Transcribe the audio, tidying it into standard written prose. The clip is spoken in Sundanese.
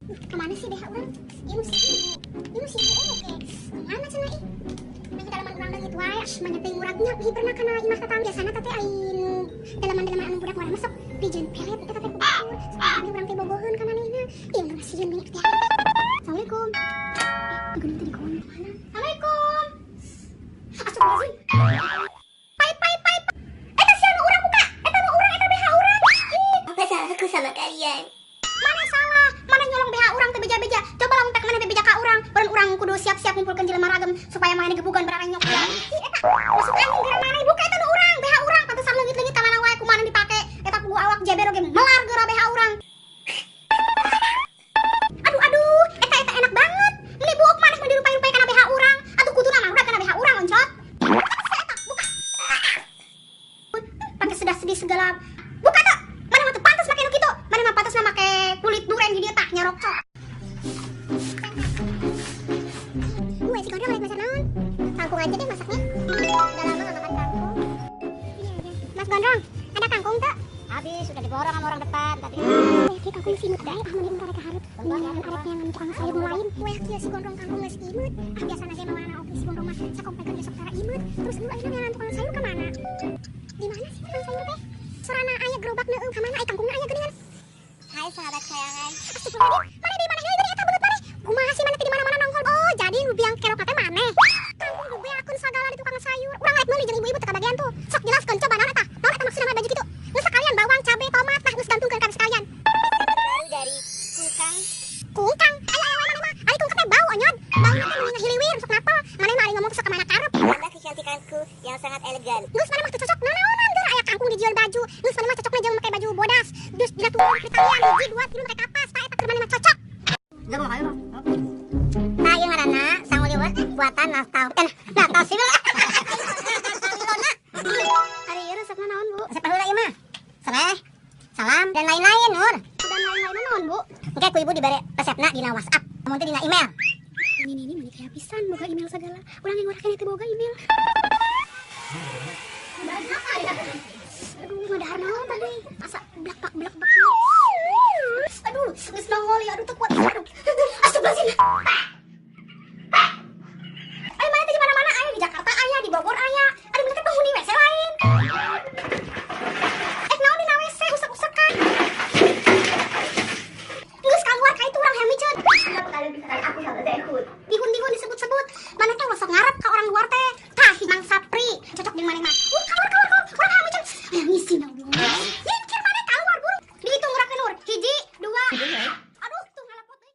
Kemana sih BH urang? Ieu nu si ibu. Ieu nu si ibu oge. Kemana cenah ih? Meh dalaman urang leungit wae, ah manya teh nguragnya hiberna kana imah tetangga. Biasana teh ai nu dalaman-dalaman anu budak ngora masuk dijeun pelet eta teh ku batur. Sampai urang teh bogoheun ka manehna. Ieu nu sieun beuki teh. Assalamualaikum. Geuning teh di mana? Assalamualaikum. Astagfirullahaladzim. Pai pai pai. Eta sia nu urang buka. Eta nu urang eta BH urang. Ih, Apa salahku sama kalian? Mana salah? Mana nyolong BH urang teh beja-beja. Coba lamun teh mana beja ka urang. Beureun urang kudu siap-siap ngumpulkeun jelema ragam supaya maneh gebugan bararenyok. Ih, eta masuk angin geura maneh buka eta nu urang, BH urang pantesan leungit-leungit ka mana wae kumaha dipake. Eta puguh awak jeber oge melar geura BH urang. Aduh aduh, eta eta enak banget. Meni buuk maneh mah dirupai-rupai kana BH urang. Atuh kuduna mah urang kana BH urang oncot. Eta buka. Pakai sedih-sedih segala. Buka tuh. Mana mah teu pantes make nu kitu. Mana mah pantes mah make kulit duren di dieu tah nyarokcok. Gue si Gondrong lagi masak naon? Kangkung aja deh masaknya. Udah lama gak makan kangkung. Iya, iya. Mas Gondrong, ada kangkung tuh? Habis, sudah diborong sama orang depan tadi. Weh, kieu kangkung si imut bae, ah mending urang rek hareup. Mendingan arek neangan tukang sayur nu lain. Weh, kieu si Gondrong kangkung geus imut. Ah biasana ge mawana oge si Gondrong mah sakompekeun besok tara imut. Terus lu ayeuna neangan tukang sayur ka mana? Di mana sih tukang sayur teh? Sorana aya gerobak neueum ka mana ai kangkungna aya geuningan. Hai sahabat sayangan. Astagfirullahaladzim, mana di mana heula geuning eta beungeut maneh. Kumaha sih maneh teh di mana-mana nongol. Oh, jadi nu biang kerok teh maneh. Kangkung dibeakeun sagala di tukang sayur. Urang rek meuli jeung ibu-ibu teu kabagian tuh. Sok jelaskeun coba naon eta? Naon eta maksudna baju kitu? Geus sekalian bawang, cabe, tomat, tah geus gantungkeun kan sekalian. Baru dari Kukang. Kungkang, ayo ayo maneh mah. Ari kungkang teh bau onyod. Bau teh mending ngahiliwir sok napel. Maneh mah ari ngomong teh sok ka mana karep. Tambah kecantikanku yang sangat elegan. Geus maneh mah teu cocok nanaonan geura aya kangkung dijieun baju. Geus maneh mah cocokna jeung make baju bodas. Geus dina turun kalian hiji dua tilu make kapas. Tah eta keur maneh mah cocok. Enggak mau kayu. Nah, ieu ngaranna sangu liwet buatan Natal. Natal sih. Milona. Ari ieu resepna naon, Bu? Resep heula ieu mah. Sereh, salam dan lain-lain, Nur. Dan lain-lainna naon, Bu? Engke ku ibu dibere resepna dina WhatsApp, mun teu dina email. Ini meuni kaya pisan boga email segala. Urang yang ngurang teh boga email. Aduh, ngadahar naon tadi? Asa blak bak blak bak. Aduh, geus nongol ya, aduh teu kuat. Aduh. Astagfirullahaladzim.